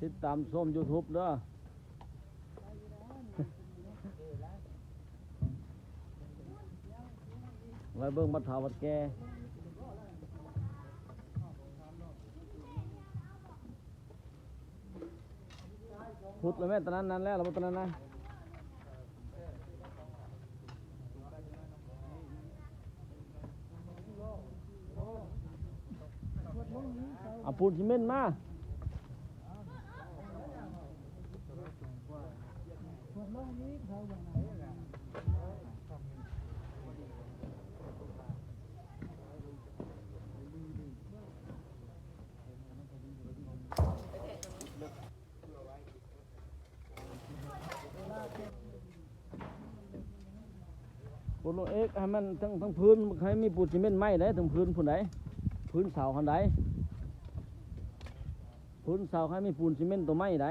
ຕິດຕາມຊົມຢູທູບເດີ ໄວ້ເບິ່ງບັດເຖົ້າບັດແກ່. ພຸດລະແມ່ນຕອນນັ້ນ ນັ້ນແລ້ວລະບໍ່ຕອນນັ້ນນະ. ເອົາປູນຊີເມັນມາ. ປູນລົງອີກ ໃຫ້ມັນທັງ ທັງພື້ນ ໃຫ້ມີປູນຊີເມັນໄມ້ໄດ້ ທັງພື້ນພຸ້ນໄດ້ ພື້ນເສົາຫັ້ນໄດ້ ພື້ນເສົາໃຫ້ມີປູນຊີເມັນໂຕໄມ້ໄດ້.